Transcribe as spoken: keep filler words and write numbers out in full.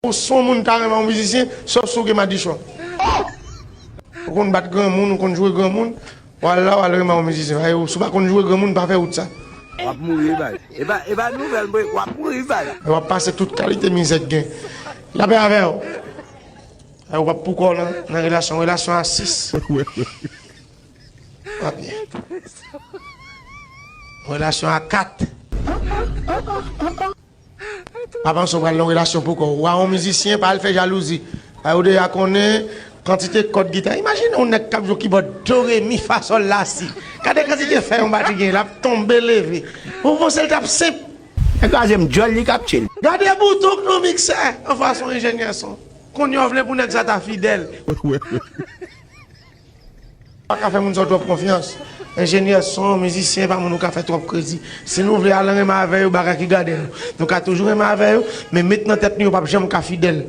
Ou se yon moun ka renmen yon mizisyen, sòf si w gen madichon. Ou konn bat granmoun, ou konn jwe granmoun, w al la, w al renmen yon mizisyen. Ay, si w pa konn jwe granmoun, pa fè wout sa. W ap mouri, bay. E pa, e pa nouvèl, mwen, w ap mouri, bay. W ap pase tout kalite mizè k gen. Lapè avè w. Ay, w ap pou kò w nan, nan relasyon, relasyon a sis. W ap byen. Relasyon a kat. Pa panse w pral nan yon relasyon pou kò w. Ou a yon mizisyen, pa al fè jalouzi. Ay, ou deja konnen kantite kòd gita. Imajine yon nèg k ap jwe kibòd do, re, mi, fa, sòl, la, si. Gade kantite fè yon batri gen, l ap tonbe, leve. Ou panse l t ap senp? Nèg la se m djòl li k ap tchil. Gade bouton k nan miksè an fason enjenyè son. Kounye a w vle pou nèg sa ta fidèl. Pa ka fè moun sa w twòp konfyans. Enjenyè son, mizisyen, pa moun ou ka fè twòp kredi. Si nou vle al renmen avè yo, bagay ki gade nou. Nou ka toujou renmen avè yo, men met nan tèt nou yo p ap janm ka fidèl.